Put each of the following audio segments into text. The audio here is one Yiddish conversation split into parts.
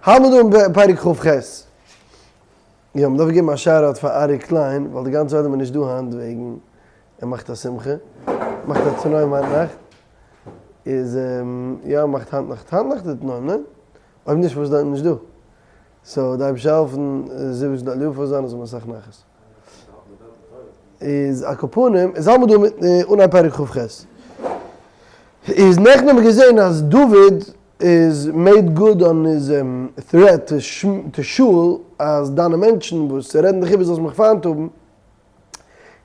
האלט מען דא אין פרק כ"ח. יא, מ'דארף געבן א shout out פאר ארי קליין, ווייל די גאנצע עולם איז נישט דא היינט וועגן ער מאכט א שמחה, מאכט א תנאים היינט נאכט, איז יא מאכט היינט נאכט, היינט נאכט איז תנאים, ניין? אויב נישט פארוואס איז די עולם נישט דא? so די אייבערשטער העלפן זיווג זאל אליהו זיין און זאל מען אסאך נחת. איז על כל פנים, איז האלט מען דא מיט אנהייב פרק כ"ח. איז נעכטן האבן מיר געזען אז דוד איז made good on his threat to שאול אז דיינע מענטשן וואס רעדן דיך איבער זאלסט מיך פיינט האבן,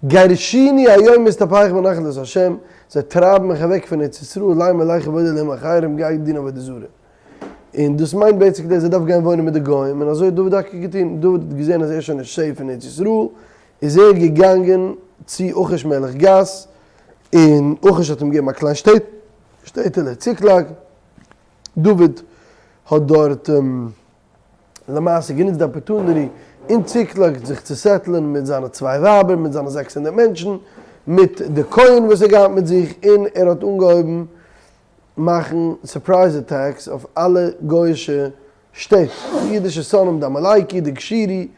גירשוני היום מהסתפח בנחלת השם, זיי טרייבן מיך אוועק פון ארץ ישראל, לאמר לך עבוד אלהים אחרים, גיי דין עבודה זרה. און דאס מיינט basically אז ער דארף גיין וואוינען מיט די גוים, און אזוי האט דוד טאקע געטון, דוד האט געזען אז ער איז שוין נישט safe אין ארץ ישראל, איז ער געגאנגען צו אכיש מלך גת, און אכיש האט אים געגעבן א קליין שטעטעלע ציקלאג, דוד האט דארט למעשה גענוצט די opportunity אין ציקלאג זיך צו settle ען מיט זיינע צוויי ווייבער, מיט זיינע 600 מענטשן, מיט די כהן וואס ער געהאט מיט זיך, און ער האט אנגעהויבן מאכן surprise attacks אויף אלע גוי'אישע שטעט, די אידישע שונאים די עמלקי, די גשורי,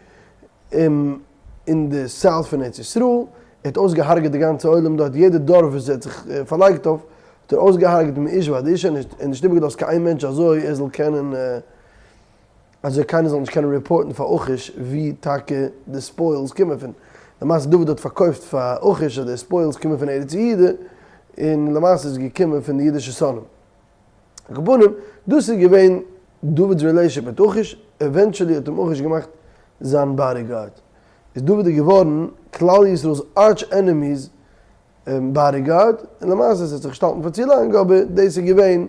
אין די south פון ארץ ישראל, ער האט אויסגעהארגעט די גאנצע עולם דארט, יעדע דארף וואס ער האט זיך פארלייגט אויף, האט ער אויסגעהארגעט מאיש ועד אישה, און נישט איבערגעלאזט קיין איין מענטש אזוי ער זאל קענען, אזוי קיינער זאל נישט קענען report ן פאר אכיש ווי טאקע די spoils קומען פון. למעשה דוד האט פארקויפט פאר אכיש אז די spoils קומען פון ארץ יהודה, און למעשה איז עס געקומען פון די אידישע שונאים. על כל פנים, דאס איז געווען דוד'ס relationship מיט אכיש, eventually האט אים אכיש געמאכט זיין bodyguard. איז דוד איז געווארן כלל ישראל'ס arch enemy's bodyguard, און למעשה עס האט זיך נישט האלטן פאר צו לאנג, אבער דאס איז געווען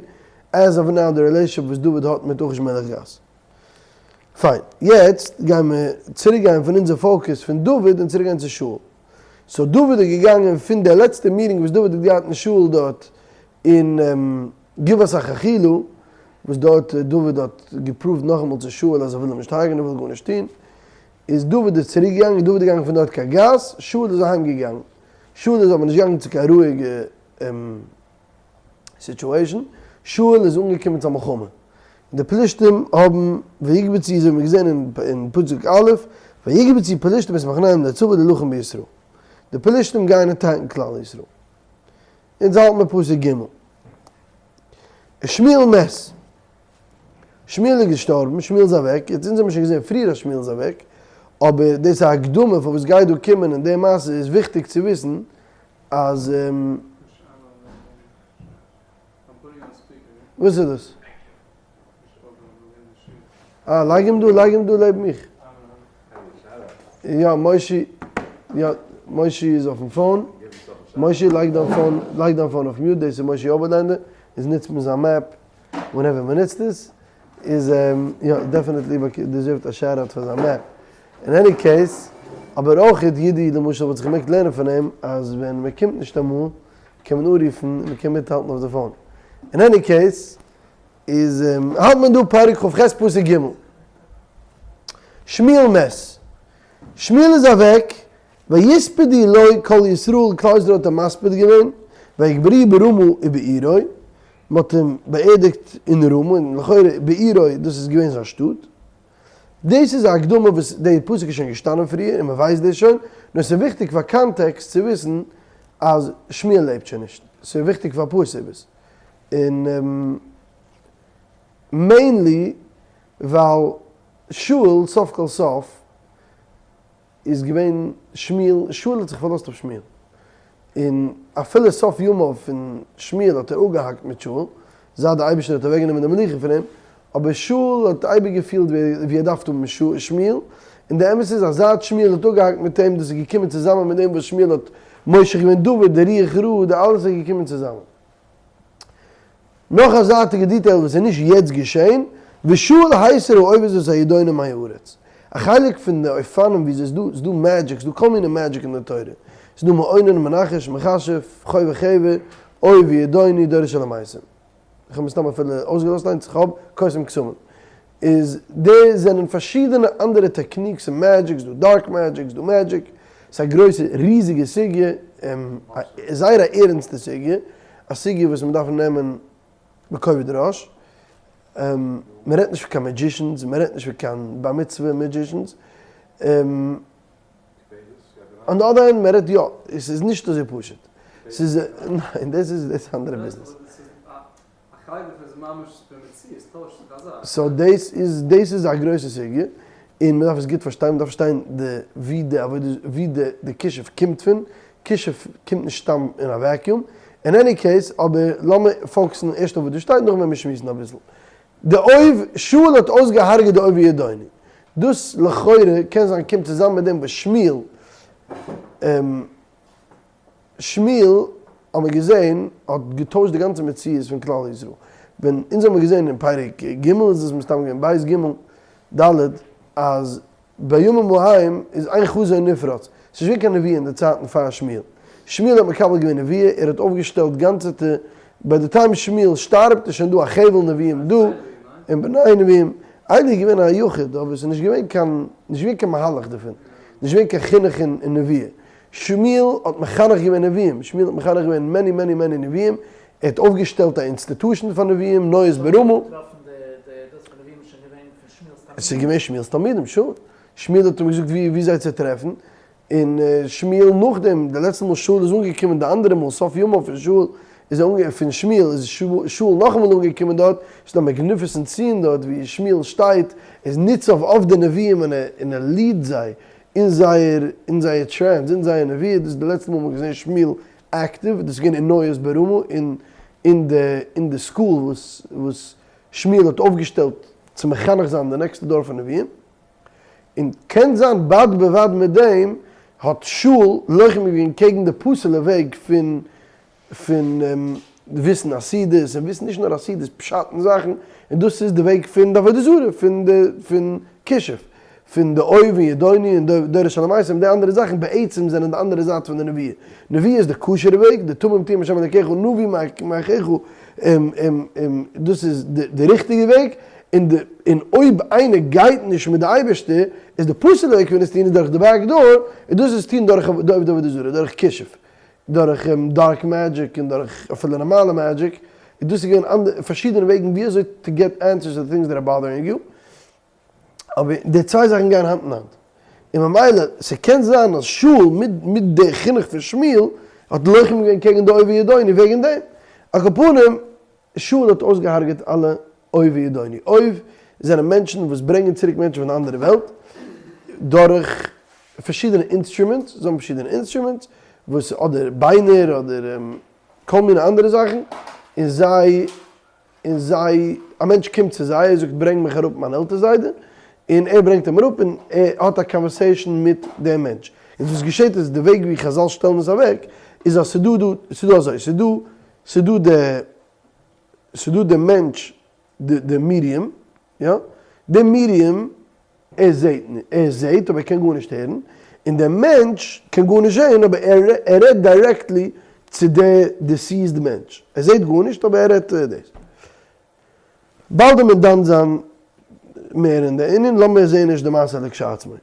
as of now די relationship וואס דוד האט מיט אכיש מלך גת. פיין, יעצט גייען מיר צוריק גיין פון אונזער focus פון דוד און צוריק גיין צו שאול. so דוד איז געגאנגען פון די לעצטע meeting וואס דוד האט געהאט אין שאול דארט אין גבעת החכילה, וואס דארט דוד האט גע prove ט נאכאמאל צו שאול אז ער וויל אים נישט הרג'נען, ער וויל גארנישט טון, איז דוד איז צוריק געגאנגען, דוד איז געגאנגען פון דארט קיין גת, שאול איז אהיים געגאנגען. שאול איז אבער נישט געגאנגען צו קיין רואיגע situation, שאול איז אנגעקומען צו א מלחמה, און די פלישתים האבן ויקבצו, אזוי ווי מיר געזען אין פסוק א', ויקבצו פלישתים את מחניהם לצבא להילחם בישראל, די פלישתים גייען attack ן כלל ישראל. אונז האלט מיר פסוק ג'. שמואל מת. שמואל איז געשטארבן, שמואל איז אוועק, יעצט אונז האבן שוין געזען פריער אז שמואל איז אוועק, אבער דאס איז א הקדמה פאר וואס גייט דא קומען אין די מעשה, איז וויכטיג צו וויסן אז. וואס איז דאס? אה, לייג אים דא, לייג אים דא לעבן מיך. יא, מושי, יא, מושי איז אויפן phone. מושי, לייג דיין phone, לייג דיין phone אויף mute, דאס איז מושי אויבערלענדער, איז נוצט מען זיין map whenever מען נוצט עס, איז יא, definitely deserve ט א shout out פאר זיין map. אין any case, אבער אויך אידי למשל וואלט זיך געמעגט לערנען פון אים אז ווען מען קומט נישט אמאל קען מען אנרופן און מען קען מיטהאלטן אויף די phone. אין any case, איז האלט מען דא פרק כ"ח פסוק ג'. שמואל מת. שמואל איז אוועק, ויספדו לו כל ישראל, כלל ישראל האט אים מספיד געווען, ויקברוהו ברמה ובעירו, מען האט אים באערדיגט אין רמה, און לכאורה בעירו דאס איז געווען זיין שטאט. דאס איז א הקדמה וואס די פסוק איז שוין געשטאנען פריער און מען ווייסט דאס שוין, נאר ס'איז וויכטיג פאר context צו וויסן אז שמואל לעבט שוין נישט, ס'איז וויכטיג פאר אפאר סיבות, און mainly ווייל שאול סוף כל סוף איז געווען שמואל, שאול האט זיך פארלאזט אויף שמואל, און אפילו סוף ימיו פון שמואל האט ער אפגעהאקט מיט שאול, זייט דער אייבערשטער האט אוועקגענומען די מלוכה פון אים, אבער שאול האט אייביג געפילט ווי ער דארף האבן שמואל, און די אמת איז אז זייט שמואל האט אפגעהאקט מיט אים, דאס איז געקומען צוזאמען מיט דעם וואס שמואל האט מושח געווען דוד, די רוח רעה, די אלעס איז געקומען צוזאמען. נאך א זייטיגע detail וואס איז נישט יעצט געשען, ושאול הסיר האובות ואת הידעונים מהארץ. א חלק פון די אופנים ווי ס'איז דא, ס'איז דא magic, ס'איז דא כל מיני magic אין די תורה. ס'איז דא מעונן, מנחש, מכשף, חובר חבר, אוב וידעוני, דורש אל המתים. איך האב מסתם אפילו אויסגעלאזט איינס, איך האב קוסם קסמים. איז די זענען פארשידענע אנדערע techniques און magic, ס'דא dark magic, ס'דא magic, ס'איז א גרויסע ריזיגע סוגיא, זייער א ערענסטע סוגיא, א סוגיא וואס מ'דארף נעמען בכובד ראש. מען רעדט נישט פון קיין מעדזשישענס, מען רעדט נישט פון קיין בר מצוה מעדזשישענס, אן די אדער הענד מען רעדט יא, עס איז נישט אזוי פשוט, ס'איז, ניין דאס איז דאס איז אנדערע ביזנעס. סאו דאס איז דאס איז א גרויסע סוגיא, און מען דארף עס גוט פארשטיין, מען דארף פארשטיין די ווי די עבודה ווי די די כישוף קומט פון, כישוף קומט נישט סתם אין א vacuum, אין any case, אבער לאמיר focus ן ערשט אויף וואס דא שטייט נאכדעם וועלן מיר שמועסן אביסל. די אוב, שאול האט אויסגעהארגעט די אוב וידעוני. דאס לכאורה קען זיין קומט צוזאמען מיט דעם וואס שמואל, שמואל האט מען געזען האט געטוישט די גאנצע מציאות פון כלל ישראל. ווען אונז האבן געזען אין פרק ג' איז עס מסתם געווען ב' ג' ד' אז בימים ההם איז אין חזון נפרץ, ס'איז נישט געווען קיין נבואה אין די צייטן פאר שמואל. שמואל האט מקבל געווען נבואה, ער האט אויפגעשטעלט גאנצעטע, ביי די time שמואל שטארבט איז שוין דא א חבל נביאים דא, און בני נביאים. עלי איז געווען א יחיד, אבער ס'איז נישט געווען קיין, נישט געווען קיין מהלך דערפון, נישט געווען קיין חינוך אין נבואה. שמואל האט מחנך געווען נביאים, שמואל האט מחנך געווען many many many נביאים, ער האט אויפגעשטעלט א institution פאר נביאים, נויות ברמה. עס איז געווען שמואל'ס תלמידים, sure. שמואל האט אים געזאגט ווי זיי צו טרעפן, און שמואל נאכדעם, די לעצטע מאל שאול איז אנגעקומען, די אנדערע מאל, סוף ימיו פון שאול, איז ער אנגע, פון שמואל, איז שאול נאכאמאל אנגעקומען דארט, עס איז דא א magnificent scene דארט ווי שמואל שטייט, איז ניצב אויף די נביאים און ער און ער lead ט זיי אין זייער אין זייער trance, אין זייער נביאה, דאס איז די לעצטע מאל מען האט געזען שמואל active, דאס איז געווען אין ניות ברמה אין אין די אין די school וואס וואס שמואל האט אויפגעשטעלט צו מחנך זיין די נעקסטע דור פון נביאים, און קען זיין בד בבד מיט דעם האט שאול לוחם געווען קעגן די פסול'ע וועג פון פון וויסן עתידות, און וויסן נישט נאר עתידות, פשט אין זאכן, און דאס איז די וועג פון די עבודה זרה, פון די פון כישוף, פון די אוב און ידעוני און דורש אל המתים, די אנדערע זאכן בעצם זענען די אנדערע זייט פון די נבואה. נבואה איז די כשר'ע וועג, די תמים תהיה עם השם אלקיך נביא מאחיך, דאס איז די ריכטיגע וועג, און די און אויב איינער גייט נישט מיט די אייבערשטער, איז די פסול'ע וועג פון עס טון איז דורך די back door, און דאס איז טון דורך די עובדי עבודה זרה, דורך כישוף, דורך dark magic און דורך אפילו נארמאלע magic, און דאס איז געווען פארשידענע וועגן ווי אזוי to get answers to things that are bothering you. אבער די צוויי זאכן גייען האנט אין האנט, און ממילא ס'קען זיין אז שאול מיט מיט די חינוך פון שמואל האט לוחם געווען קעגן די אוב וידעוני וועגן דעם. על כל פנים, שאול האט אויסגעהארגעט אלע אוב וידעוני. אוב זענען מענטשן וואס ברענגען צוריק מענטשן פון די אנדערע וועלט דורך פארשידענע instruments, זיי האבן פארשידענע instruments וואס אדער ביינער אדער כל מיני אנדערע זאכן, און זיי און זיי, א מענטש קומט צו זיי, ער זאגט ברענג מיך אראפ מיין עלטער זיידע, און ער ברענגט אים אראפ און ער האט א conversation מיט דעם מענטש. און וואס געשעט איז, די וועג ווי חזל שטעלן עס אוועק, איז אז ס'דא דא, ס'דא אזוי, ס'דא, ס'דא די, ס'דא די מענטש, די די medium, יא, די medium ער זעט ער זעט אבער ער קען גארנישט הערן, און דער מענטש קען גארנישט זען אבער ער ער רעדט directly צו די deceased מענטש, ער זעט גארנישט אבער ער רעדט דאס. באלד וועט מען דן זיין מער אין די ענין, לאמיר זען נישט די מעשה לכשעצמו.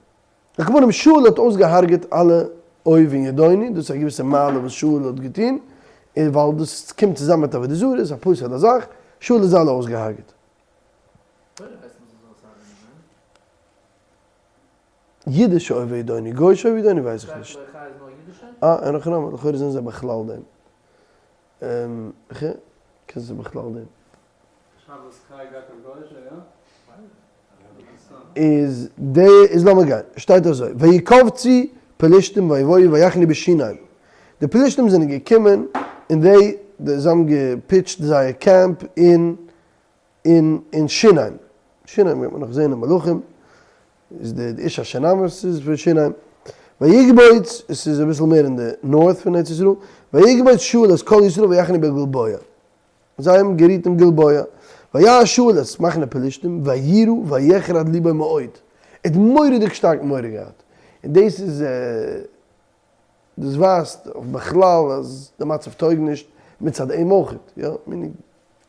על כל פנים שאול האט אויסגעהארגעט אלע אוב און ידעוני, דאס איז א געוויסע מעלה וואס שאול האט געטון, און ווייל דאס קומט צוזאמען מיט עבודה זרה, איז א פסול'ע זאך, שאול האט זיי אלע אויסגעהארגעט. תורה הייסט מען זאל עס הרג'נען, ניין? אידישע אוב וידעוני, גוי'אישע אוב וידעוני ווייס איך נישט. שטייט לא חי איז נאר אידישע? אה, אין הכי נמי, לכאורה זענען זיי בכלל דעם. כ, קען זיין בכלל דעם. שבת חי גייט אויף גוי'אישע, יא? איז די, איז לאמיר גיין, שטייט אזוי, ויקבצו פלשתים ויבואו ויחנו בשונם, די פלשתים זענען געקומען און די, זיי האבן גע pitch ט זייער קעמפ אין אין אין שונם, שונם גייט מען נאך זעהן אין מלכים, איז די די אשה השונמית איז פון שונם, ויקבוץ, עס איז אביסל מער אין די north פון ארץ ישראל, ויקבוץ שאול את כל ישראל ויחנו בגלבוע, זיי האבן גערוהט אין גלבוע, וירא שאול את מחנה פלשתים ויירא ויחרד לבו מאוד, ער האט מורא'דיג שטארק מורא געהאט, און דאס איז דאס ווייזט אויף בכלל אז די מצב טויג נישט מצד אים אויכעט, יא, meaning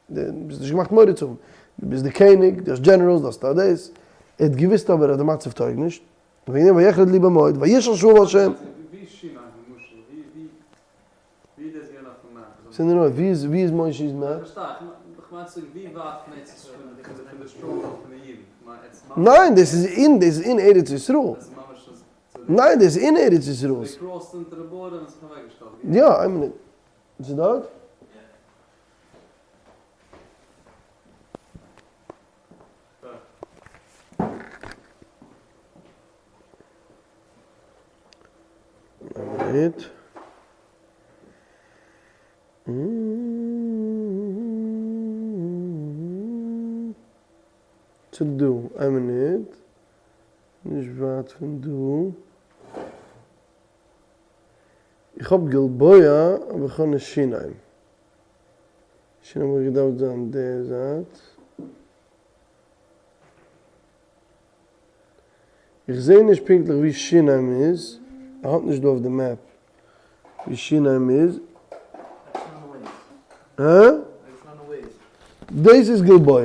דו ביסט נישט געמאכט מורא צו האבן, דו ביסט די קעניג, דו האסט generals, דו האסט דאס, ער האט געוויסט אבער אז די מצב טויג נישט, וועגן דעם ויחרד לבו מאוד, וישאל שאול ה'. ווי איז שונם למשל? ווי איז דאס געווען אויפן map? ס'איז נאר ווי איז מוישי'ס map? פארשטיי איך. כ'מיין צו זאגן ווי ווייט פון ארץ ישראל פון די stronghold פון די אידן? כ'מיין עטס ממש. ניין דאס איז אין דאס איז אין ארץ ישראל. דאס איז ממש אז. ניין דאס איז אין ארץ ישראל. זיי cross ט אונטער די border און זיך אוועקגעשטעלט. יא איין מינוט. איז דארט? איין מינוט. ס'דא, איין מינוט, נישט ווייט פון דא. איך האב גלבוע אבער איך האב נישט שיניים. שיניים וואלט געדארפט זיין די זייט. איך זעה נישט פונקטליך ווי שיניים איז, ער האט נישט דא אויף די map ווי שיניים איז. הא? דאס איז גלבוע.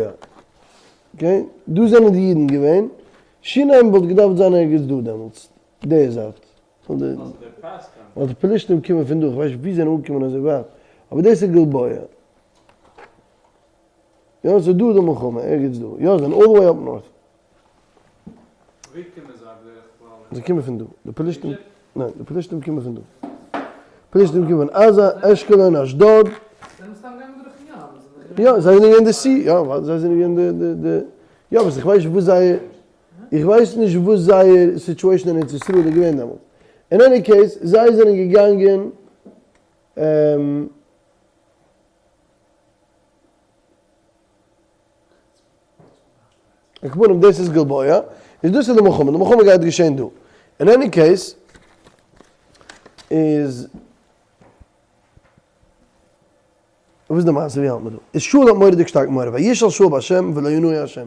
Okay, דא זענען די אידן געווען. שיניים וואלט געדארפט זיין ערגעץ דא דעמאלטס, די זייט. ווייל די פלישתים קומען פון דא, איך ווייס נישט ווי זיי זענען אנגעקומען אזוי ווייט, אבער דאס איז גלבוע. יא, ס'איז דא די מלחמה, ערגעץ דא. יא, זיי זענען all the way up north. ווי קומען זיי בדרך כלל? זיי קומען פון דא. די פלישתים, ניין, די פלישתים קומען פון דא. פלישתים קומען פון עזה, אשקלון, אשדוד. זיי זענען סתם געגאנגען דורכן ים. יא, זיי זענען געווען די sea, יא, ווייל זיי זענען געווען די, די, די, יא, וואס איך ווייס נישט וואס זייער, איך ווייס נישט וואס זייער situation אין ארץ ישראל איז געווען דעמאלט. In any case, זיי זענען געגאנגען, על כל פנים דאס איז גלבוע, איז דאס איז די מלחמה, די מלחמה גייט געשען דא. In any case איז וואס איז די מעשה ווי האלט מען דא? איז שאול האט מורא'דיג שטארק מורא, וישאל שאול בהשם ולא ענהו השם. ער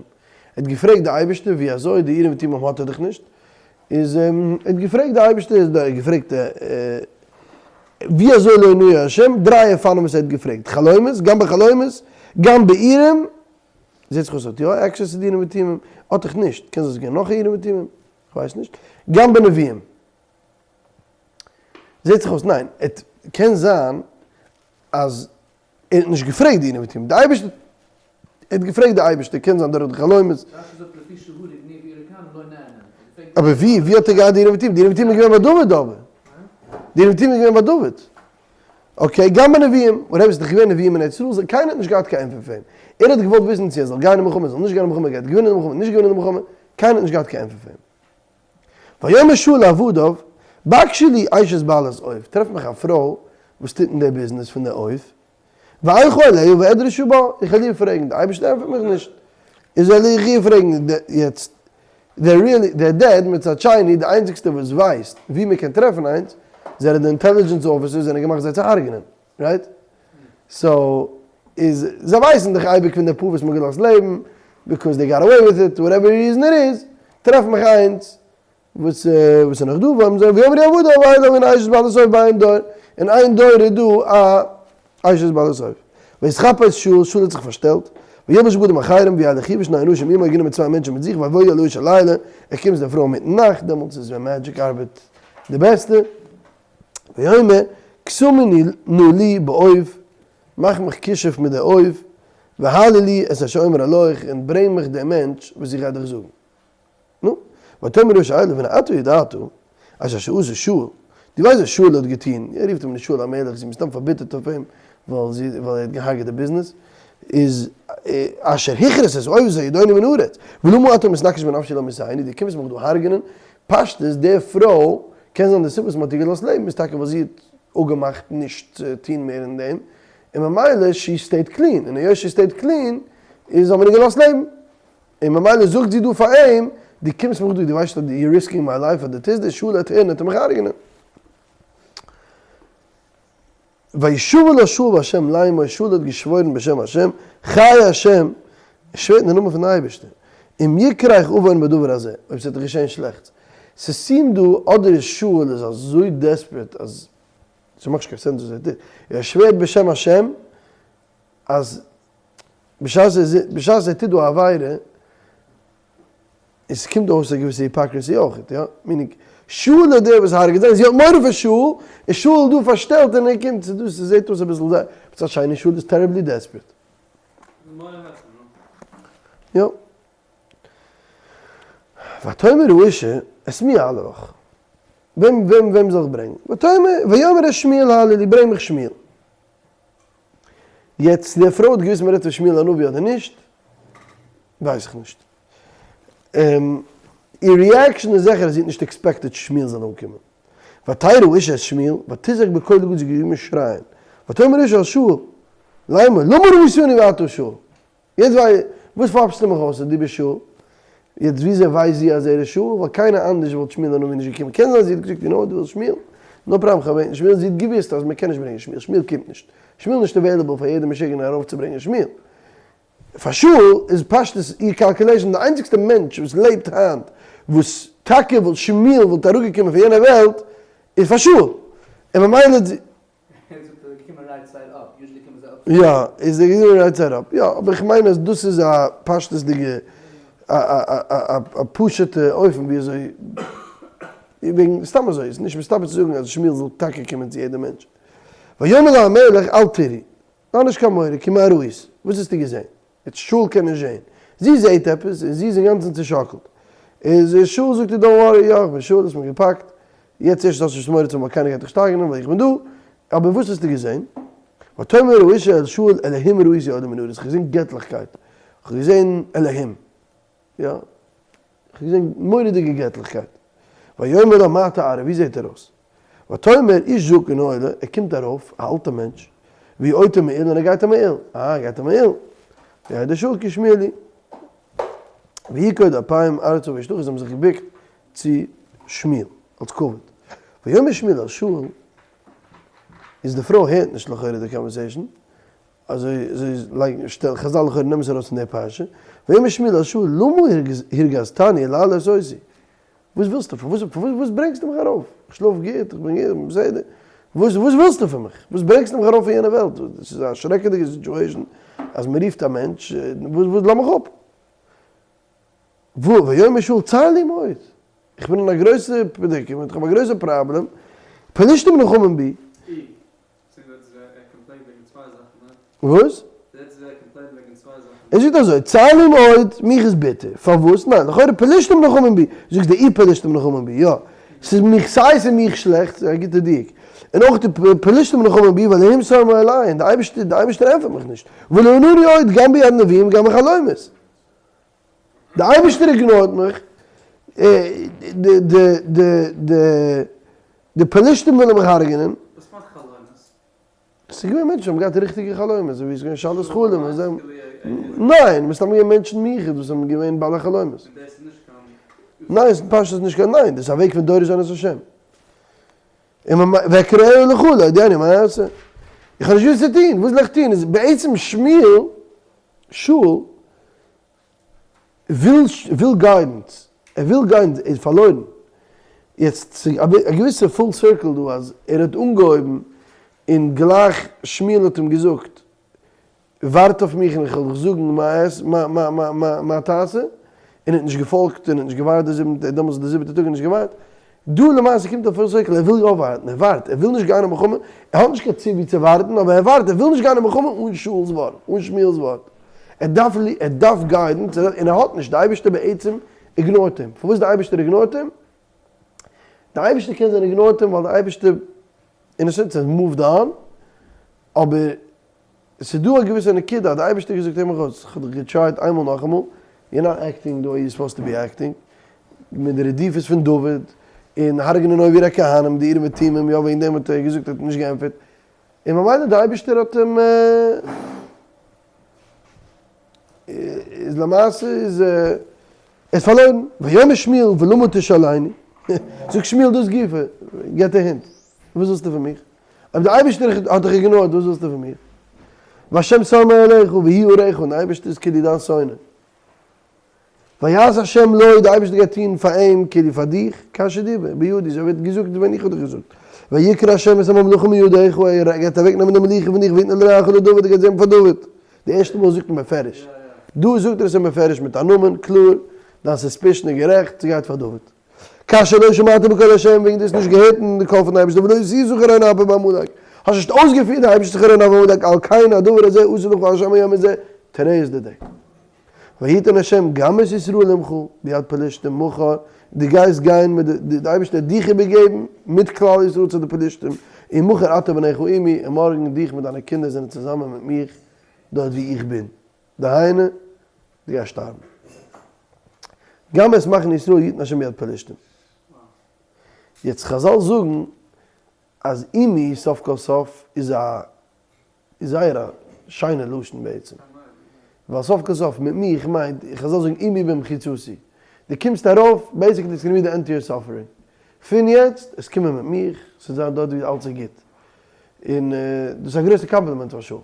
האט געפרעגט די אייבערשטער ווי אזוי, די אורים ותומים האט ער דאך נישט, איז ער האט געפרעגט די אייבערשטער, איז ער האט געפרעגט ווי אזוי לא ענהו השם, דריי אופנים וואס ער האט געפרעגט, חלומות, גם בחלומות, גם באורים, זעט זיך אויס האט יא access צו די אורים ותומים, האט דאך נישט, קען זיין ס'איז געווען נאך א אורים ותומים, כ'ווייס נישט, גם בנביאים. זעט זיך אויס ניין, קען זיין אז ער האט נישט געפרעגט די אורים ותומים, די אייבערשטער, ער האט געפרעגט די אייבערשטער, קען זיין דורך די חלומות. רשי זאגט לפי שהרג נביא ריקן לא נענה. אבער ווי, ווי האט ער געהאט די אורים ותומים? די אורים ותומים איז געווען ביי דוד אבער. די אורים ותומים איז געווען ביי דוד. Okay, גם בנביאים, און רבי ס'איז דאך געווען נביאים אין ארץ ישראל, קיינער האט נישט געהאט קיין ענטפער פאר אים. ער האט געוואלט וויסן צו ער זאל גיין אין מלחמה, ער זאל נישט גיין אין מלחמה, ער גייט געווינען די מלחמה, נישט געווינען די מלחמה, קיינער האט נישט געהאט קיין ענטפער פאר אים. ויאמר שאול לעבדיו, בקשו לי אשת בעלת אוב, טרעף מיך א פרוי וואס טוט אין די ביזנעס פון די אוב, ואלכה אליה ואדרשה בה, איך וועל איר פרעגן, די אייבערשטער ענטפערט מיך נישט, איז וועל איך איר פרעגן, יעצט, they're dead, מצד שני, די איינציגסטע וואס ווייסט ווי מען קען טרעפן איינס, זענען די intelligence officers זענען געמאכט זיי צו הרג'נען, right? So, איז, זיי ווייסן דאך אייביג פון די פאר וואס מען האט געלאזט לעבן, because they got away with it, whatever reason it is, טרעף מיך איינס וואס וואס איז נאך דא, וואו זיי ויאמרו עבדיו אליו הנה אשת בעלת אוב בעין דור, אין עין דור איז דא א אשת בעלת אוב. ויתחפש שאול, שאול האט זיך פארשטעלט, וילבש בגדים אחרים, וילך הוא ושני אנשים עמו, גענומען צוויי מענטשן מיט זיך, ויבואו אל האשה לילה, ער קומט צו די פרוי אינמיטן נאכט, דעמאלטס איז ווען magic ארבעט די בעסטע, ויאמר, קסמי נא לי באוב, מאך מיך כישוף מיט די אוב, והעלי לי את אשר אומר אליך, און ברענג מיך דעם מענטש וואס איך גיי דיך זאגן. נו, ותאמר האשה אליו הנה אתה ידעת את אשר עשה שאול, דו ווייסט וואס שאול האט געטון, ער רופט אים נישט שאול המלך, זי איז מסתם פארביטערט אויף אים ווייל זי ווייל ער האט געהארגעט די ביזנעס, איז אשר הכרית את האוב הזה ידעוני מן הארץ, ולמה אתה מתנקש בנפשי להמיתני, דו קומסט מיך דא הרג'נען, פשטות די פרוי, קען זיין די סיבה וואס מען האט איר געלאזט לעבן איז טאקע ווייל זי האט אפגעמאכט נישט צו טון מער אין דעם, און ממילא she stayed clean, און היות she stayed clean איז האט מען איר געלאזט לעבן. און ממילא זאגט זי דא פאר אים, דו קומסט מיך דא, דו ווייסט אז you're risking my life, אז דו טוסט דאס, שאול וועט הערן וועט ער מיך הרג'נען. וישבע לה שאול בהשם לאמור, שאול האט געשוואוירן בשם השם, חי השם, ער שווערט אין די נאמען פון די אייבערשטער, אם יקרך עון בדבר הזה, אויב ס'וועט דיך געשען שלעכטס. ס' seemed דא, אדער איז שאול איז אזוי desperate אז ס'מאכט נישט קיין sense וואס ער טוט, ער שווערט בשם השם אז בשעת ער טוט דא א עבירה, און ס'קומט אויס א געוויסע hypocrisy אויך, יא? meaning, שאול איז דער וואס הרג'עט זיי, זי האט מורא פון שאול, און שאול איז דא פארשטעלט און ער קומט, ס'איז דא, ס'זעט אויס אביסל זייער, מצד שני שאול איז terribly desperate. יא. ותאמר האשה את מי אעלה לך? וועם וועם וועם זאל איך ברענגען? ותאמר ויאמר את שמואל העלי לי ברענג מיך שמואל. יעצט די פרוי האט געוויסט מען רעדט פון שמואל הנביא אדער נישט? ווייס איך נישט. איר reaction איז זיכער אז זי האט נישט expected שמואל זאל אנקומען. ותרא האשה את שמואל, ותזעק בקול גדול זי האט געגעבן שרייען. ותאמר האשה אל שאול, לאמר, למה רמיתני ואתה שאול? יעצט וויי, וואס פאפסטו מיך אויס אז דו ביסט שאול? יעצט וויאזוי ווייסט זי אז ער איז שאול? ווייל קיינער אנדערש וואלט שמואל הנביא נישט געקומען. קען זיין זי האט געזאגט you know דו ווילסט שמואל? no problem כ'וועל בעטן שמואל. זי האט געוואוסט אז מ'קען נישט ברענגען שמואל, שמואל קומט נישט. שמואל איז נישט available פאר יעדע משוגענער ארויפצוברענגען שמואל. פאר שאול איז פשטות איר calculation די איינציגסטע מענטש וואס לעבט היינט וואס טאקע וואלט שמואל וואלט אראפגעקומען פון יענע וועלט איז פאר שאול און ממילא האט זי ער זאגט אז זיי קומען right side up, usually קומען זיי upside יא, איז ער געקומען right side up, יא, אבער איך מיין אז דאס איז א פשטות'דיגע א א א פשוט'ע אופן ווי אזוי, וועגן סתם אזוי איז נישט מסתבר צו זאגן אז שמואל זאל טאקע קומען צו יעדע מענטש. ויאמר לה המלך אל תיראי, האב נישט קיין מורא, כי מה ראית, וואס האסטו געזען? יעצט שאול קען נישט זען, זי זעט עפעס און זי איז אינגאנצן צושאקלט, איז שאול זאגט איר don't worry, יא איך בין שאול, האסט מיר געפאקט, יעצט ערשט האסטו נישט מורא צו האבן ווייל קיינער גייט דיך נישט הרג'נען ווייל איך בין דא, אבער וואס האסטו געזען? ותאמר האשה אל שאול אלהים ראיתי עולה מן הארץ, איך האב געזען געטליכקייט, איך האב געזען אלהים, יא, איך האב געזען מורא'דיגע געטליכקייט. ויאמר לה מה תארה, ווי זעט ער אויס? ותאמר איש זקן עולה, ער קומט ארויף, א אלטע מענטש, והוא עוטה מעיל און ער גייט א מעיל, אה, ער גייט א מעיל, וידע שאול כי שמואל הוא. ויקוד אפיים ארצה וישתחו, זיי האבן זיך געבוקט צו שמואל אלס כבוד. ויאמר שמואל אל שאול, איז די פרוי הערט נישט לכאורה די conversation, אזוי אזוי לייגן שטעלן חזל לכאורה נעמען עס ארויס פון די פרשה, ויאמר שמואל אל שאול למה הרגזתני להעלות אותי, וואס ווילסטו פון וואס וואס ברענגסטו מיך ארויף, איך שלאף גוט, איך בין גוט, איך בין בסדר, וואס וואס ווילסטו פון מיך, וואס ברענגסטו מיך ארויף פון יענע וועלט, דאס איז א שרעקעדיגע situation אז מען רופט א מענטש, וואס וואס לאז מיך אפ. ויאמר שאול צר לי מאוד, איך בין אין א גרויסע predicament, איך האב א גרויסע פראבלעם, פלשתים נלחמים בי. וואס? ער זאגט אזוי, צר לי מאוד, מיך איז ביטער, פארוואס? ניין, לכאורה פלשתים נלחמים בי, זאגסט די אי פלשתים נלחמים בי, יא, ס'איז מיך סיי ס'איז מיך שלעכט, ס'איז א גוטע דיוק, און אויך די פלשתים נלחמים בי ואלהים סר מעלי, און די אייבערשטער, די אייבערשטער ענטפערט מיך נישט, ולא ענני עוד גם ביד נביאים וגם בחלומות. די אייבערשטער ignore ט מיך, די די די די די פלשתים ווילן מיך הרג'נען. וואס מיינט חלומות? ס'איז געווען מענטשן וואס האבן געהאט ריכטיגע חלומות, אזוי ווי עס איז געווען שאלת חלום און זיי ניין, מסתם געווען מענטשן מיוחד וואס האבן געווען בעלי חלומות. און דאס איז נישט קיין. ניין, ס'איז פשטות נישט קיין ניין, דאס איז א וועג פון דורש זיין את השם. און ואקראה לך להודיעני מה אעשה. איך האב נישט וואס צו טון, וואס זאל איך טון? איז בעצם שמואל, שאול, וויל וויל guidance, ער וויל guidance, ער איז פארלוירן. יעצט ס'איז א געוויסע full circle דא אז ער האט אנגעהויבן און גלייך שמואל האט אים געזאגט ווארט אויף מיך און איך וועל דיך זאגן מה תעשה, און ער האט נישט געפאלגט און ער האט נישט געווארט די זיבנטע, דעמאלטס די זיבעטע טאג האט ער נישט געווארט. דא למעשה קומט א full circle, ער וויל יא ווארטן, ער ווארט, ער וויל נישט גיין אין מלחמה, ער האט נישט קיין ציווי צו ווארטן, אבער ער ווארט, ער וויל נישט גיין אין מלחמה אן שאול'ס ווארט, אן שמואל'ס ווארט. ער דארף ער דארף guidance, און ער האט נישט, די אייבערשטער בעצם ignore ט אים. פארוואס די אייבערשטער ignore ט אים? די אייבערשטער קען זיין ignore ט אים ווייל די אייבערשטער אין א sense has moved on, אבער ס'איז דא א געוויסע נקודה אז די אייבערשטער האט געזאגט הער מיך אויס, כ'האב דיך גע try ט איינמאל נאכאמאל, you're not acting the way you're supposed to be acting, מיט די רדיפות פון דוד, און הרג'נען אויב איר הכהנים, די אורים ותומים, יא וועגן דעם האט ער געזאגט ער האט נישט געענטפערט, און ממילא די אייבערשטער האט אים איז למעשה איז ער איז פארלוירן, ויאמר שמואל ולמה תשאלני, זאגט שמואל דאס גופא, געט א hint, וואס ווילסטו פון מיך? אויב די אייבערשטער האט דיך ignore ט וואס ווילסטו פון מיר? והשם סר מעליך והוא אוריך און די אייבערשטער איז כאילו דיין שונא. ויעש השם לו, די אייבערשטער גייט טון פאר אים כאילו פאר דיך, כאשר דיבר בידי, אזוי ווי ער האט געזאגט ווען איך האב דיך געזאגט. ויקרע השם את הממלכה מידך, ער גייט אוועק נעמען די מלוכה פון דיך ויתנה לרעך לדוד, ער גייט געבן פאר דוד. די ערשטע מאל זאגט מען בפירוש. דא זאגט ער עס אים בפירוש מיט א נאמען, קלאר, דיין suspicion איז גערעכט, ס'גייט פאר דוד. כאשר לא שמעת בקול השם, וועגן דו האסט נישט געהערט אין די קול פון די אייבערשטער, ולא עשית חרון אפו בעמלק, האסט נישט אויסגעפירט די אייבערשטער'ס חרון אף בעמלק, על כן הדבר הזה עשה לך השם היום הזה, today is the day. ויתן השם גם את ישראל עמך ביד פלשתים מחר, דו גייסט גיין מיט די, די אייבערשטער האט דיך איבערגעבן מיט כלל ישראל צו די פלשתים, ומחר אתה ובניך עמי, און מארגן דיך מיט דיינע קינדער זענען צוזאמען מיט מיך דארט וואו איך בין, דהיינו, דו גייסט שטארבן. גם את מחנה ישראל יתן השם ביד פלשתים. יעצט חזל זאגן אז עמי סוף כל סוף איז א איז זייער א שיינע לשון בעצם. ווייל סוף כל סוף מיט מיך מיינט, איך זאל זאגן עמי במחיצתי. דו קומסט ארויף, basically it's gonna be the end to your suffering. פון יעצט, עס קומען מיט מיך, ס'וועט זיין דארט ווי אלץ איז גוט. און דאס איז א גרויסע קאמפלימענט פאר שאול.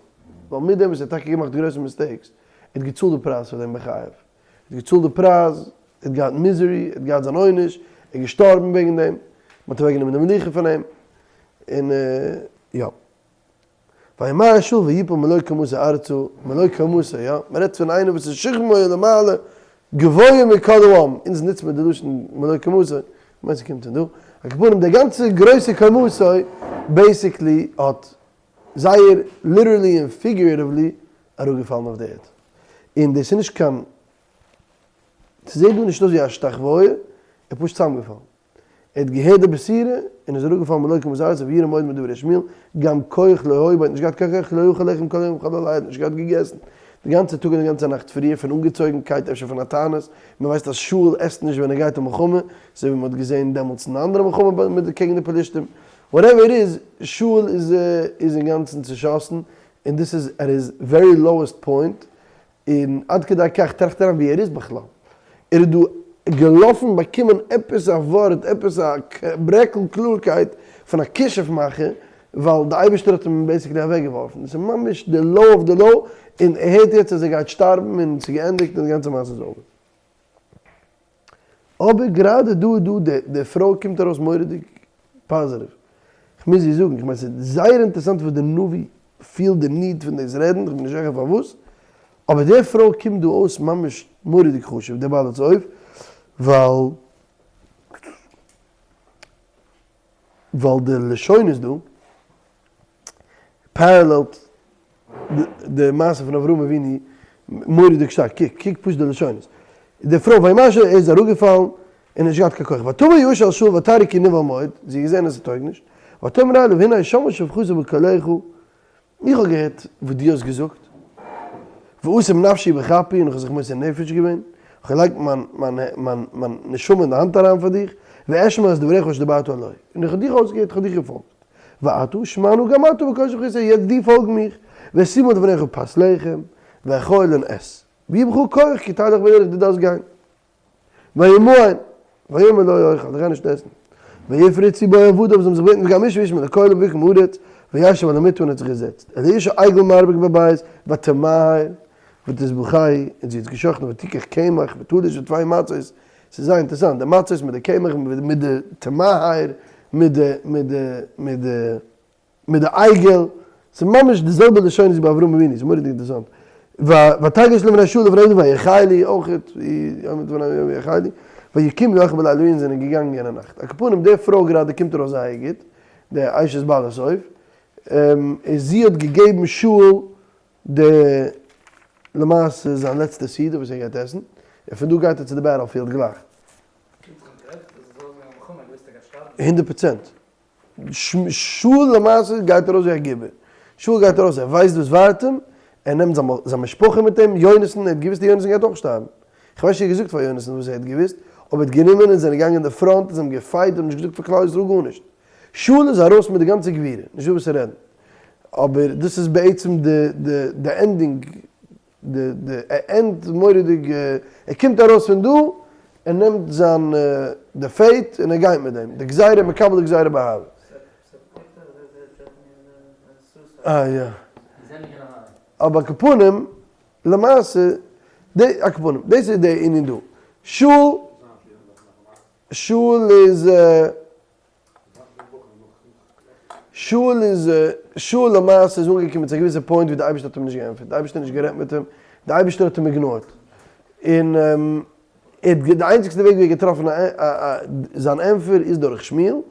ווייל מיט דעם וואס ער האט טאקע געמאכט גרויסע mistakes, ער האט געצאלט די פרייז פאר דעם בחייו. ער האט געצאלט די פרייז, ער האט געהאט misery, ער האט געהאט זיין עונש, ער איז געשטארבן וועגן דעם, מען האט אוועקגענומען די מלוכה פון אים. און יא. וימהר שאול ויפול מלוא קומתו ארצה, מלוא קומתו, יא, מען רעדט פון איינער וואס איז שכמו למעלה גבוה מכל העם, אונז נוצט מען די לשון מלוא קומתו, כ'מיין ס'קומט פון דא, על כל פנים די גאנצע גרויסע קומתו basically האט זייער literally און figuratively אראפגעפאלן אויף די ערד, און דאס איז נישט קיין, ס'זעט דא נישט אויס ווי א השתחוויה, ער איז פשוט צוזאמגעפאלן. ער האט געהערט די בשורה און איז אראפגעפאלן מלוא קומתו ארצה וירא מאוד מדברי שמואל, גם כח לא היה בו, האט נישט געהאט קיין כח, לא אכל לחם כל היום וכל הלילה, האט נישט געהאט געגעסן די גאנצע טאג און די גאנצע נאכט פריער פון אנגעצויגנקייט אפשר פון א תענית, מען ווייסט אז שאול עסט נישט ווען ער גייט אין מלחמה, אזוי ווי מען האט געזען דעמאלטס אין די אנדערע מלחמה מיט קעגן די פלישתים, whatever it is, שאול איז איז אינגאנצן צושאסן און דאס איז at his very lowest point, און עד כדי כך טראכט אריין ווי ער איז בכלל. ער איז דא געלאפן באקומען עפעס א ווארט, עפעס א ברעקל קלארקייט פון א כישוף מאכער, ווייל די אייבערשטער האט אים basically אוועקגעווארפן. דאס איז ממש די low of the low, און ער הערט יעצט אז ער גייט שטארבן און ס'איז געענדיגט און די גאנצע מעשה איז over. אבער גראדע דא איז דא די די פרוי קומט ארויס מורא'דיג פאזיטיוו. כ'מוז איר זאגן, כ'מיין ס'איז זייער אינטערעסאנט וואס די נביא פילט די need פון דאס רעדן, כ'בין נישט זיכער פארוואס, אבער די פרוי קומט דא אויס ממש מורא'דיג חשוב, די בעלת אוב, ווייל ווייל די לשונות דא parallel ט די מעשה פון אברהם אבינו מורא'דיג שטארק, קוק, קוק פשוט די לשונות. די פרוי וימהר שאול איז אראפגעפאלן און נישט געהאט קיין כח, ותבא האשה אל שאול ותרא כי נבהל מאוד, זי האט געזען אז ס'טויג נישט, ותאמר אליו הנה שמעה שפחתי בקולך, איך האב געהערט וואס דו האסט געזאגט, ואשים נפשי בכפי, און איך האב זיך מוסר נפש געווען, איך האב געלייגט מיין מיין מיין מיין נשמה אין די האנט אריין פאר דיך, ואשמע את דבריך אשר דברת אלי, און איך האב דיך אויסגעהערט, איך האב דיך געפאלגט. ועתה שמע נא גם אתה בקול שפחתי, יעצט דו פאלג מיך, ואשימה לפניך פת לחם, ואכול און עס. ויהי בך כח כי תלך בדרך דו דארפסט גיין. וימאן, ויאמר לא אוכל, איך גיי נישט עסן. ויפרצו בו עבדיו, זיי האבן זיך געבעטן וגם איש ואיש מלקהל ויקם הארץ, וישב על המיטה און האט זיך געזעצט. אל האשה עגל מרפק בבית, ותמהר, ותזבחהו, און זי האט געשחטן ותקח קמח ותלוש ותפי מצות, ס'איז זייער אינטערעסאנט, די מצות מיט די קמח, מיט די תמהר, מיט די, מיט די, מיט די, מיט די עגל, ס'איז ממש די זעלבע לשונות ווי ביי אברהם אבינו, ס'איז מורא'דיג אינטערעסאנט. ותגש לבני שאול לבני עבדיו ויאכלו, אויכעט, ויאכלו, ויקומו לאכול בלילה און זענען געגאנגען יענע נאכט. על כל פנים, די פרוי גראדע קומט ארויס זייער גוט, די אשת בעל הסוף, און זי האט געגעבן שאול די למעשה זיין לעצטע סעודה וואס ער גייט עסן, און פון דא גייט ער צו די battlefield גלייך. 100%. שאול למעשה גייט ארויס ווי א גיבור. שאול גייט ארויס, ער ווייסט וואס ווארט אים, ער נעמט זיין משפחה מיט אים, יונתן, ער האט געוואוסט אז יונתן גייט אויך שטארבן. איך ווייס נישט ער האט געזאגט פאר יונתן וואס ער האט געוואוסט, אבער ער האט גענומען און זענען געגאנגען אין די front און זיי האבן געפייט און נישט געזאגט פאר כלל ישראל גארנישט. שאול איז ארויס מיט די גאנצע גבורה, נישט דא וואס צו רעדן. אבער דאס איז בעצם די די די ending, די די end מורא'דיג, ער קומט ארויס פון דא, ער נעמט זיין די fate און ער גייט מיט דעם, די גזירה, מקבל די גזירה באהבה. אה יא. אבער על כל פנים, למעשה, די, על כל פנים, דאס איז די ענין דא. שאול, שאול איז. שאול איז, שאול למעשה איז אנגעקומען צו א געוויסע point ווי די אייבערשטער האט אים נישט געענטפערט, די אייבערשטער האט נישט גערעדט מיט אים, די אייבערשטער האט אים ignore ט, און ער האט די איינציגסטע וועג ווי ער האט געטראפן זיין ענטפער איז דורך שמואל, און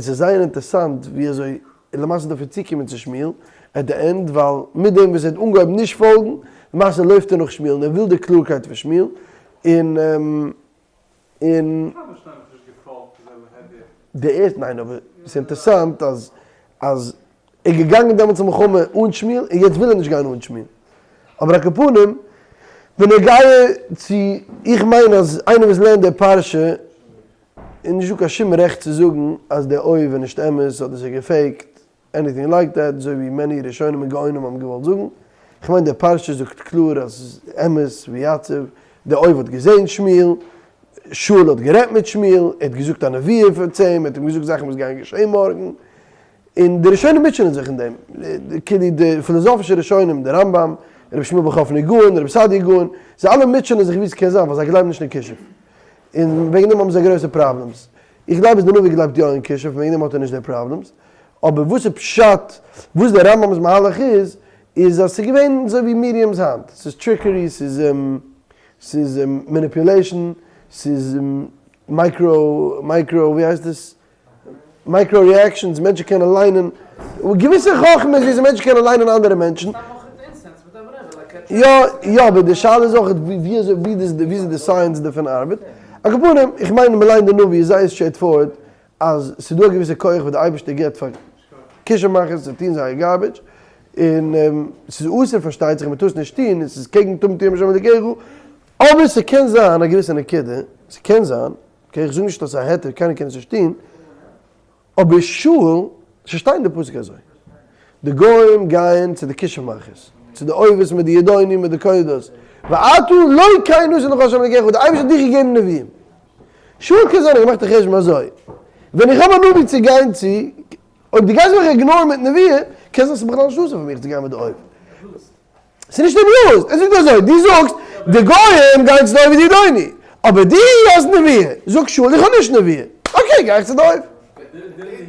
ס'איז זייער אינטערסאנט ווי אזוי למעשה דארף ער צוקומען צו שמואל at the end, ווייל מיט דעם וואס ער האט אנגעהויבן נישט פאלגן, למעשה לויפט ער נאך שמואל און ער וויל די קלארקייט פון שמואל, און און. די ערשטע, ניין אבער ס'איז אינטערסאנט אז אז ער איז געגאנגען דעמאלטס אין מלחמה אן שמואל און יעצט וויל ער נישט גיין אן שמואל. אבער על כל פנים בנוגע צו איך מיין אז איינער וואס לערנט די פרשה איז נישט דא קיין שום רעכט צו זאגן אז די אוב איז נישט אמת אדער ס'איז געפעיקט anything like that, אזוי ווי many ראשונים און גאונים האבן געוואלט זאגן. איך מיין די פרשה זאגט קלאר אז ס'איז אמת ויציב, די אוב האט געזען שמואל, שאול האט גערעדט מיט שמואל, ער האט געזאגט א נבואה פאר צו אים, ער האט אים געזאגט זאכן וואס גייען געשען מארגן, און די ראשונים מוטשענען זיך אין דעם, כאילו די פילאזאפישע ראשונים, די רמב ם, רבי שמואל בר חפני גאון, רבי סעדיה גאון, זיי אלע מוטשענען זיך ווי ס'קען זיין ווייל זיי גלייבן נישט אין כישוף, און וועגן דעם האבן זיי גרויסע problems. איך גלייב אז די נביא גלייבט יא אין כישוף און וועגן דעם האט ער נישט די problems, אבער וואס איז פשט, וואס דער רמב ם'ס מהלך איז, איז אז ס'איז געווען אזוי ווי mediums היינט, ס'איז trickery, ס'איז ס'איז manipulation, ס'איז micro micro ווי הייסט עס? micro reactions, מענטשן קענען ליינען, געוויסע חכמות וויאזוי מענטשן קענען ליינען אנדערע מענטשן. יא יא אבער די שאלה איז אויך ווי אזוי ווי די science דערפון ארבעט. על כל פנים, איך מיין מ'ליינט די נביא איז זייער straight forward אז ס'איז דא א געוויסע כח וואס די אייבערשטער גיבט פאר כישוף מאכערס צו טון זייער garbage, און ס'איז אסור פארשטייט זיך מ'טאר עס נישט טון און ס'איז קעגן תמים תהיה עם השם אלקיך, אבער ס'קען זיין א געוויסע נקודה, ס'קען זיין, okay איך זאג נישט אז ס'איז א היתר קיינער קען עס נישט טון, אבער שאול, ס'שטייט אין די פסוק אזוי, די גוים גייען צו די כישוף מאכערס, צו די אובות מיט די ידעונים מיט די קודות, ואתה לא כן נתן לך ה' אלקיך, די אייבערשטער האט דיך געגעבן נביאים. שאול קען זיין האט געמאכט א חשבון אזוי, ווען איך האב א נביא צו גיין צו, אויב דו גייסט מיך ignore ן מיט נביאה, קען זיין ס'איז בכלל נישט אסור פאר מיך צו גיין מיט די אוב. ס'איז נישט abuse, ער זאגט אזוי, דו זאגסט די גוים גייען צו די אוב ידעוני, אבער דו האסט נביאה, זאגט שאול איך האב נישט נביאה, okay גיי איך צו די אוב.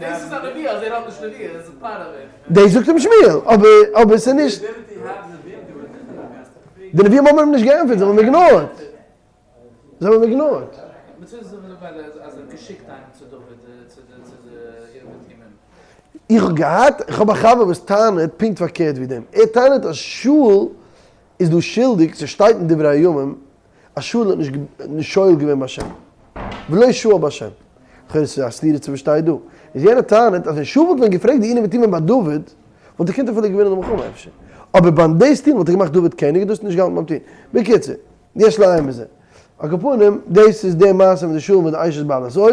דאס איז א נביאה אז ער האט נישט נביאה, דאס איז part of it. דאס זאגט אים שמואל, אבער אבער ס'איז נישט. די נביאים האבן אים נישט געענטפערט, זיי האבן אים ignored. זיי האבן אים ignored. איך האב געהאט, איך האב א חבר וואס טענה'ט פונקט פארקערט ווי דעם, ער טענה'ט אז שאול איז דא שולדיג, ס'שטייט אין דברי הימים אז שאול האט נישט שואל געווען בהשם, ולא שאל בהשם, לכאורה ס'איז א סתירה צו וואס שטייט דא, איז יענער טענה'ט אז ווען שאול וואלט ווען געפרעגט די אורים ותומים ביי דוד, וואלט ער געקענט אפילו געווינען די מלחמה אפשר, אבער ביים דאס טון וואלט ער געמאכט דוד קעניג און דאס האט נישט געהאלטן ביים טון. בקיצור. יש לעיין בזה. על כל פנים, דאס איז די מעשה מיט די שאול מיט די אשת בעלת אוב,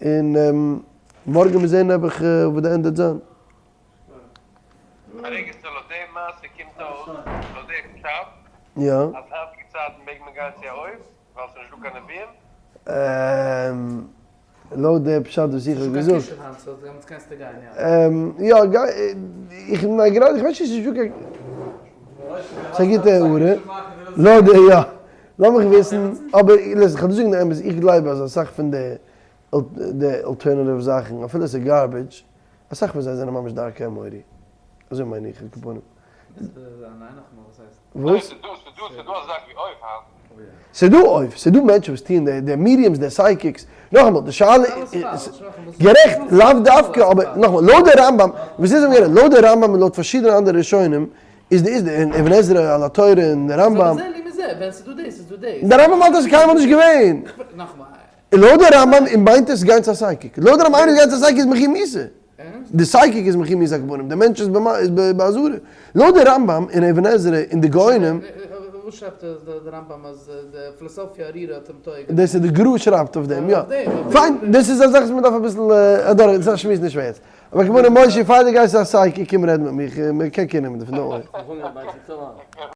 און מארגן מיר זעהן נעבעך וואס די ענדע וועט זיין. א רגע סאו לויט די מעשה קומט אויס לויט די פשט יא. אז היינטיגע צייטן מעג מען גיין צו א אוב ווייל ס'איז נישט דא קיין נביאים? לויט די פשט וואס איך האב געזאגט. יא, גיי, איך מיין גראדע, איך ווייס נישט צו ס'איז דא קיין, ס'איז א גוטע הערה, לויט די, יא, לאמיך וויסן, אבער listen, כ'וועל דיר זאגן די אמת, איך גלייב אז אסאך פון די די alternative זאכן, אפילו ס'איז garbage, אסאך פון זיי זענען ממש דרכי האמורי, אזוי מיין איך על כל פנים. וואס? ס'דא אויף, ס'דא מענטשן וואס טוען די mediums, די psychics, נאכאמאל די שאלה איז, גערעכט, לאו דווקא, אבער נאכאמאל, לויט די רמב ם, וואס איז גערעכט, לויט די רמב ם און לויט פארשידענע אנדערע ראשונים, איז די איז די אבן עזרא על התורה און די רמב ם, די רמב ם האלט אז ס'איז קיינמאל נישט געווען, לויט די רמב ם מיינט עס גיין צו א psychic, לויט די רמב ם איינער וואס גייט צו א psychic איז מחויב מיתה. די psychic איז מחויב מיתה הכוונה, די מענטש איז בעזרה. לויט די רמב ם און אבן עזרא און די גאונים. וואס שרייבט די רמב ם אז די פילאסאפיע ארירא האט אים טועה געווען? דאס איז די גרא שרייבט אויף דעם, יא. פיין, דאס איז א זאך וואס מען דארף אביסל אדורך, דאס איז א שמועס נישט פאר יעצט. אבער כמובן משה פאר דו גייסט צו א psychic קום רעד מיט מיך, מען קען קעיר נעמען דערפון, don't worry.